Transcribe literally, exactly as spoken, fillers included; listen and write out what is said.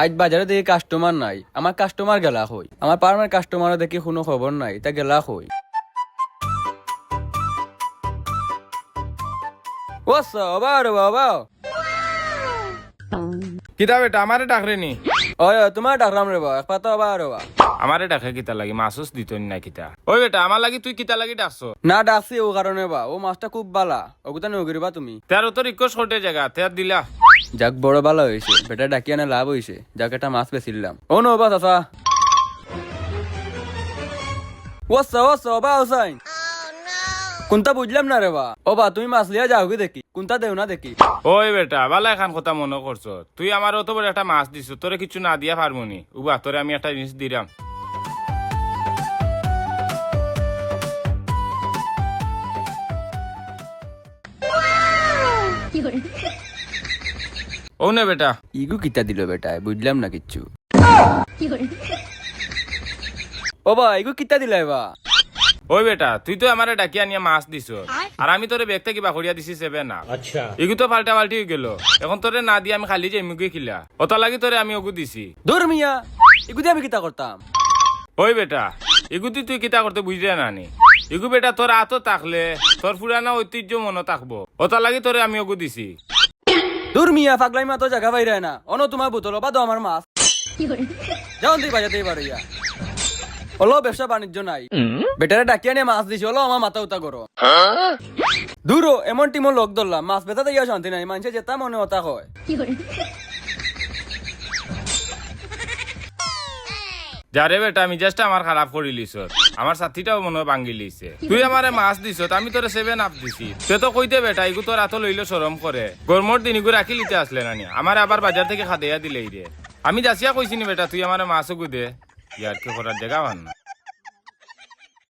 আইজ বাজারো দেখি কাস্টমার নাই, আমার কাস্টমার গেলা কই? আমার পার্মার কাস্টমারও দেখি কুনু খবর নাই, তা গেলা কই? ও আচ্ছা, ওবা রে বাবা। কিতা বেটা, আমারে ডাকরে নি? ওই, ওই, তুমারে ডাকরাম রে বা, এক পাতা ওবা রে বা। আমারে ডাকে কিতা লাগি, মাছ উছ দিতো নি না কিতা? ওই বেটা, আমার লাগি তুই কিতা লাগি ডাকছস? না, ডাকছি অউ কারণে বা, অউ মাছটা খুব বালা, অগুতা নিও করিবা তুমি। তে আর অত রিকোয়েস্ট করতে জাগা, তে আর দিলা। যাক, বড় বালা অইছে, বেটা ডাকি আনে লাভ অইছে, যাক একটা মাছ বেচিলাম। ও নো বা চাচা। ওয়াসা, ওয়াসা, ওবা হুসাইন। কুনতা বুঝলাম না রে বা। ওবা, তুমি মাছ লইয়া যাওগি দেখি, কুনতা দেও না দেখি। ওই বেটা, বালা এখান কথা মনো করছস। তুই আমারে অত বড় একটা মাছ দিছস, তোরে কিচ্ছু না দিয়া পারমু নি। উবা, তোরে আমি একটা জিনিস দিরাম। অউ নে বেটা। ইগু কিতা দিলো বেটায়, বুঝলাম না কিচ্ছু। ওবা, ইগু কিতা দিলায় বা? ওই বেটা, তুই তো আমারে ডাকি আনিয়া মাছ দিছস, আর আমি তোরে ব্যাগ থাকি বার করিয়া দিছি সেভেন আপ। আচ্ছা। ইগু তো পাল্টা পাল্টি অইগেলো, এখন তোরে না দিয়া আমি খালি যাইমুগি কিলা? অতার লাগি তোরে আমি অগু দিছি। দূর মিয়া, ইগু দি আমি কিতা করতাম? ওই বেটা, ইগু দি তুই কিতা করতে বুঝরে না নি? ইগু বেটা তোর আতো থাকলে তোর পুরানা ঐতিহ্য মনো থাকবো, অতার লাগি তোরে আমি অগু দিছি। দূর মিয়া, পাগলামি মাতো জাগা পাইরায় না। অনো তুমার বোতল, ওবা দেও আমার মাছ। যাও তুই বাজাতে পারো ইয়া। অলো ব্যবসা বাণিজ্য নাই। বেটারে ডাকি আনিয়া মাছ দিছি, অলো আমার মাথা উতা করো। দূর ও, এমন টিমর লগ ধরলাম, মাছ বেচাত ইয়া শান্তি নাই, মানষে যেতা মনে অতা কয়। যা রে বেটা, মিজাজটা আমার খারাপ করিলিছস। আমার ছাতিটাও মনো অয় ভাঙ্গিলিছে। তুই আমারে মাছ দিছস, আমি তোরে সেভেন আপ দিছি। তে তো কইতে বেটা, ইগু তোর আতো লইলে শরম করে। গরমর দিন ইগু রাখিলিতে আছলে না নি? আমারে আবার বাজার থাকি খাদাইয়া দিলাইরে। আমি যাচিয়া কইছি নি বেটা, তুই আমারে মাছ অগু দে। ইয়ার্কি করার জাগা পার না।